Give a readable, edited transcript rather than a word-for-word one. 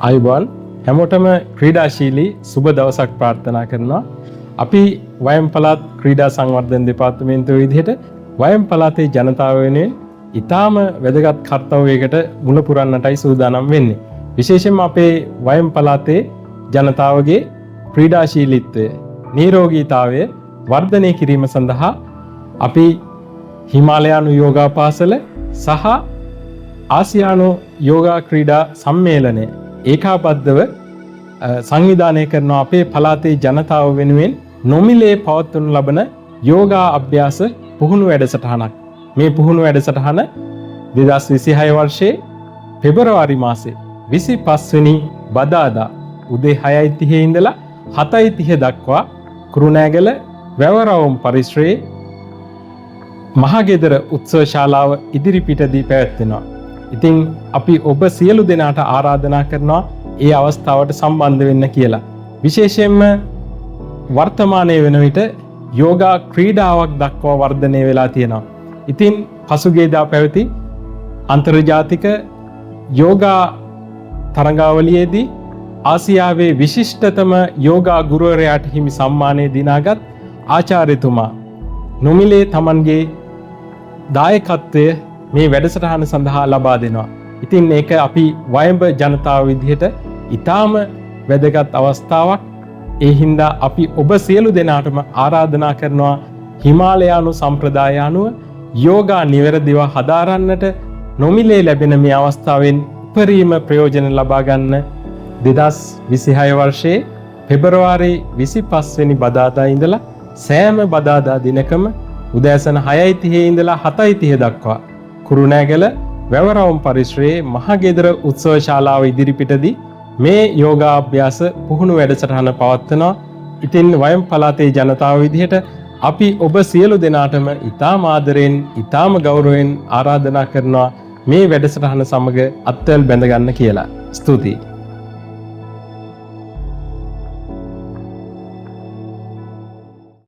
ආයුබෝවන්. හැමෝටම ක්‍රීඩාශීලී සුබ දවසක් ප්‍රාර්ථනා කරනවා. අපි වයම් පළාත් ක්‍රීඩා සංවර්ධන දෙපාර්තමේන්තුව විදිහට වයම් පළාතේ ජනතාව වෙනුවෙන් ඉතාම වැදගත් කර්තව්‍යයකට මුල පුරන්නටයි සූදානම් වෙන්නේ. විශේෂයෙන්ම අපේ වයම් පළාතේ ජනතාවගේ ක්‍රීඩාශීලීත්වය, නිරෝගීතාවය වර්ධනය කිරීම සඳහා අපි හිමාලයානු යෝගා පාසල සහ ආසියානු යෝගා ක්‍රීඩා සම්මේලනය ඒකාබද්ධව සංවිධානය කරන අපේ පළාතේ ජනතාව වෙනුවෙන් නොමිලේ පවත්වනු ලබන යෝගා අභ්‍යාස පුහුණු වැඩසටහනක්. මේ පුහුණු වැඩසටහන 2026 වර්ෂයේ පෙබරවාරි මාසේ 25 වෙනි බදාදා උදේ 6:30 ඉඳලා 7:30 දක්වා කුරුණෑගල වැවරවුම් පරිසරයේ මහගෙදර උත්සව ශාලාව ඉදිරිපිටදී පැවැත්වෙනවා. ඉතින් අපි ඔබ සියලු දෙනාට ආරාධනා කරනවා ඒ අවස්ථාවට සම්බන්ධ වෙන්න කියලා. විශේෂයෙන්ම වර්තමානයේ වෙන විට යෝගා ක්‍රීඩාවක් දක්වා වර්ධනය වෙලා තියෙනවා. ඉතින් පසුගියදා පැවති අන්තර්ජාතික යෝගා තරඟාවලියේදී ආසියාවේ විශිෂ්ටතම යෝගා ගුරුවරයාට හිමි සම්මානය දිනාගත් ආචාර්යතුමා නොමිලේ තමන්ගේ දායකත්වය මේ වැඩසටහන සඳහා ලබා දෙනවා. ඉතින් ඒක අපි වයඹ ජනතාව විදිහට ඉතාම වැදගත් අවස්ථාවක්. ඒ හින්දා අපි ඔබ සියලු දෙනාටම ආරාධනා කරනවා හිමාලයානු සම්ප්‍රදාය අනුව යෝගා නිවැරදිව හදාරන්නට නොමිලේ ලැබෙන මේ අවස්ථාවෙන් උපරිම ප්‍රයෝජන ලබා ගන්න. 2026 වර්ෂයේ පෙබරවාරි 25 වෙනි බදාදා ඉඳලා සෑම බදාදා දිනකම උදෑසන 6:30 ඉඳලා 7:30 දක්වා කුරුණෑගල වැවරවුම් පරිසරයේ මහගෙදර උත්සව ශාලාව ඉදිරිපිටදී මේ යෝගාභ්‍යාස පුහුණු වැඩසටහන පවත්වනවා. ඉතින් වයම් පළාතේ ජනතාව විදිහට අපි ඔබ සියලු දෙනාටම ඉතාම ආදරයෙන්, ඉතාම ගෞරවයෙන් ආරාධනා කරනවා මේ වැඩසටහන සමග අත්වැල් බැඳ ගන්න කියලා. ස්තුතියි.